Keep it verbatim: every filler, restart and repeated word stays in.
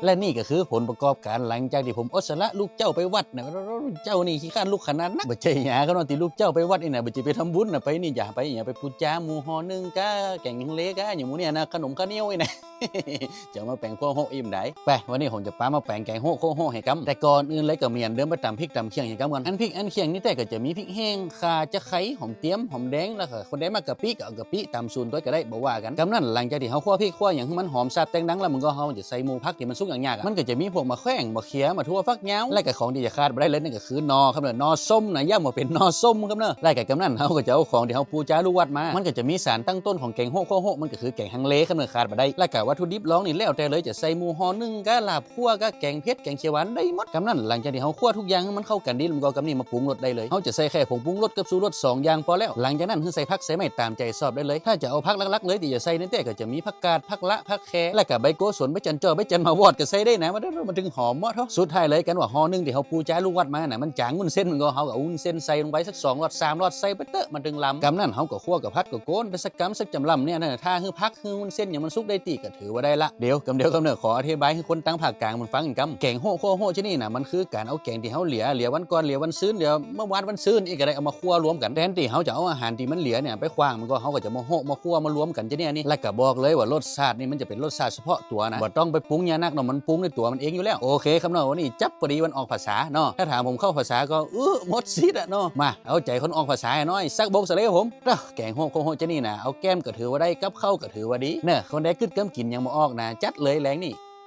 และนี่ก็คือผลประกอบก๋านหลังจากตี้ผมอดสละลูกเจ้าไปวัดนะ เจ้านี่ขี้คร้านลุกขนาดนัก บ่ใจ้หยังครับเนาะ ตี้ลูกเจ้าไปวัดนี่นะ บ่ใจ้ไปทำบุญนะ ไปนี่จะไปหยัง ไปปู๋จาหมูห่อนึ่งก้า แก๋งฮังเลก้า อย่างหมู่เนี่ยนะ ขนมข้าวเหนียวนี่นะ จะมาแป๋งคั่วโฮะอิ่มได้ ไป วันนี้ผมจะปามาแป๋งแก๋งโฮะคั่วโฮะหื้อกำ แต่ก่อนอื่นเลยก็เหมือนเดิมไปต๋ำพริกต๋ำเคียงหื้อกำก่อน อันพริกอันเคียงนี่แต่ก็จะมีพริกแห้ง ข่า จะไคร้ หอมเตียม หอมแดง แล้วก็คนใดมักกะปิก็เอากะปิต๋ำสูตรก้อยก็ได้ บ่ว่ากั๋น กำนั้นหลังจากตี้เฮาคั่วพริกคั่วหยังหื้อมันหอมซาบแตงดังแล้ว มันก็เฮาจะใส่หมูผักตี้มันสุกยากๆอะ มันก็จะมีพวกมะแขว้ง มะเขือ มะถั่วฝักยาว และก็ของตี้จะขาดบ่ได้เลยนั่นก็คือหน่อครับเนาะ หน่อส้มนะ ย้ำว่าเป๋นหน่อส้มครับเนาะ และก็กำนั้นเฮาก็จะเอาของตี้เฮาปู๋จาลูกวัดมา มันก็จะมีสารตั้งต้นของแก๋งโฮะคั่วโฮะ มันก็คือแก๋งฮังเลครับเนาะ ขาดบ่ได้ และก็วัตถุดิบรองนี่แล้วแต่เลย จะใส่หมูห่อนึ่งก้า ลาบ คั่วก้า แก๋งเผ็ด แก๋งเขียวหวานได้หมด กำนั้นหลังจากตี้เฮาคั่วทุกอย่างหื้อมันเข้ากั๋นดี มันก็เอากำนี้มาปรุงรสได้เลย เฮาจะใส่แค่ผงปรุงรสกับชูรสสองอย่างปอแล้ว หลังจากนั้นหื้อใส่ผักใส่ไม้ต๋ามใจ๋ชอบได้เลย ถ้าจะเอาผักหลักๆเลยตี้จะใส่นี่แต่ก็จะมีผักกาด ผักละ ผักแค และก็ใบโกศล ใบจันจ้อ ใบจันหมากวอดก็ใส่ได้นะ มัน มันตึงหอมเหมาะเถาะ สุดท้ายเลย กั๋นว่าห่อนึ่งตี้เฮาปู๋จาลูกวัดมานะ มันจ๋างวุ้นเส้น มันก็เฮาก็เอาวุ้นเส้นใส่ลงไปสักสองหลอดสามหลอดใส่ไปเต๊อะ มันตึงลำ กำนั้นเฮาก็คั่วก็ผัดก็โก๋นไปสักกำสักจ๋ำลำเนี่ยนะ ถ้าหื้อผัก หื้อวุ้นเส้นหยังมันสุกได้ตี้ก็ถือว่าได้ละ เดี๋ยวกำเดียวกำเน่อ ขออธิบายหื้อคนตังภาคกลางมันฟังกำ แก๋งโฮะคั่วโฮะชะนี้นะ มันคือก๋านเอาแก๋งตี้เฮาเหลือ เหลือวันก่อน เหลือวันซืน เหลือเมื่อวานวันซืนอี้ก็ได้ เอามาคั่วรวมกั๋น แตนตี้เฮาจะเอาอาหารตี้มันเหลือเนี่ยไปขว้าง มันก็เฮาก็จะมาโฮะมาคั่วมารวมกั๋นชะนี้นี่ และก็บอกเลยว่ารสชาตินี่มันจะเป๋นรสชาติเฉพาะตั๋วนะ บ่ต้องไปปรุงหยังนักเนาะ มันปรุงในตั๋วมันเองอยู่แล้ว โอเคครับเนาะ วันนี้จั๊บปอดีวันออกพรรษาเนาะ ถ้าถามผมเข้าพรรษาก็ อื้อ หมดสิทธิ์อะเนาะ มา เอาใจ๋คนออกพรรษาหน่อย สักบกสะเลผม เนาะ แก๋งโฮะคั่วโฮะจานี้นะ เอาแก้มก็ถือว่าได้ กับข้าวก็ถือว่าดี เน่อ คนใดกึ๊ดกำกิ๋นยังบ่ออกนะ จัดเลยแลงนี่